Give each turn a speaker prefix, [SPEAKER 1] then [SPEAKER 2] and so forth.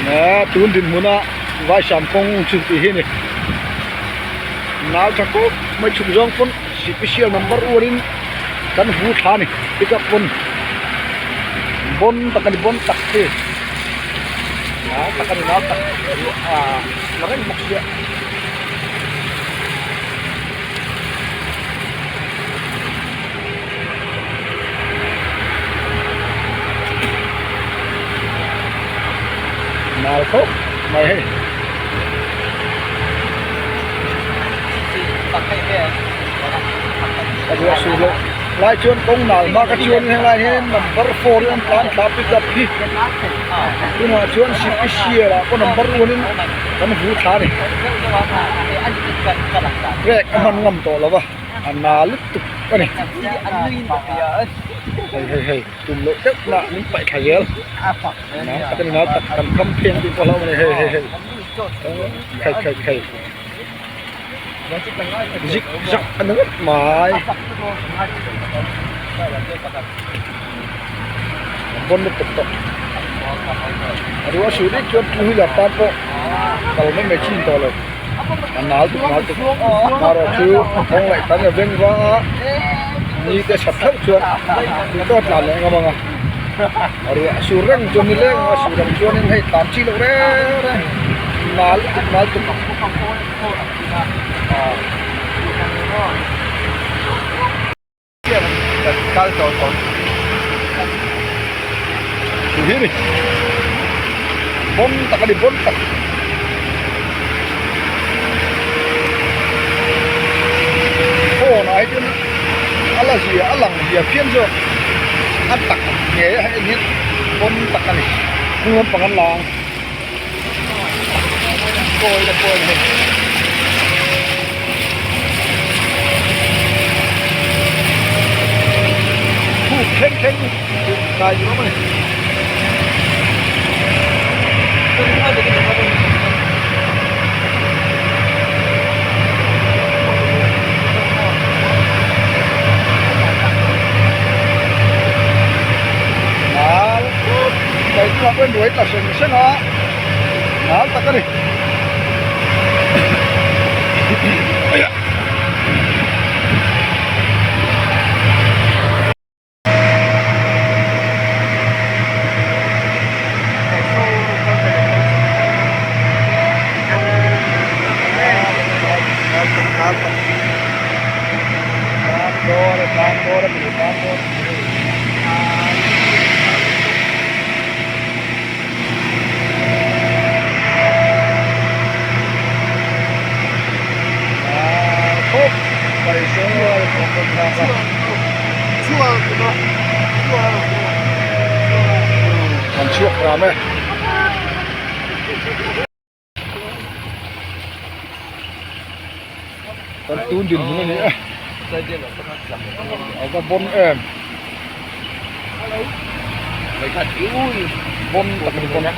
[SPEAKER 1] Eee tun dinhmuna Vaisam kawng chu tih hi a ni. Nau tha khawp mai chhuk zawng pawn sipisial number uarin kan vu thla a ni pickup pawn bawn tak a ni bawn tak hi nau tak a ni nau tak ah la reng bawk sia. Nal khawp mai hei. A ruah sur loh lai chuan kawng nal hma ka chuan helai hian number four hi an tlan thla pick up hi tunah chuan sipisial ah pawh number one in kan vu thla a ni brake a hman ngam tawh lo va a na lutuk a ni hei hei hei tum loh deuh na min paih thla zel nang tak a ni nau tak kan kham pheng tih pawh a hlauh a ni hei hei hei khai khai khai zik zak a ni ngawt mai bon lutuk tawh a ruah a sur rik chuan two wheeler tan pawh kal mai mai chin tawh lo. A nal tuk nal tuk marawh chu kawng laih tam a veng vang a ni te that theuh chuan tui tawt tlan leh ngam ang a a ruah a sur reng chuan ni leng a sur ang chuanin hei tlan chi loh reng reng nal tuk nal tuk Hi ni bon tak a ni bon tak phone ah hi chuan a la zia a lang zia phian zawk a tak ngei a hei hian bon tak a ni hnung lampang an lang kawi la kawi hei. Khuk thleng thleng kai tur awm a ni. Nal mai chhuak a nuai ta seng seng a nal tak a ni. An chhuak ram e. Kan tun din hun a ni e. A va bon em. Bon tak a ni bon tak.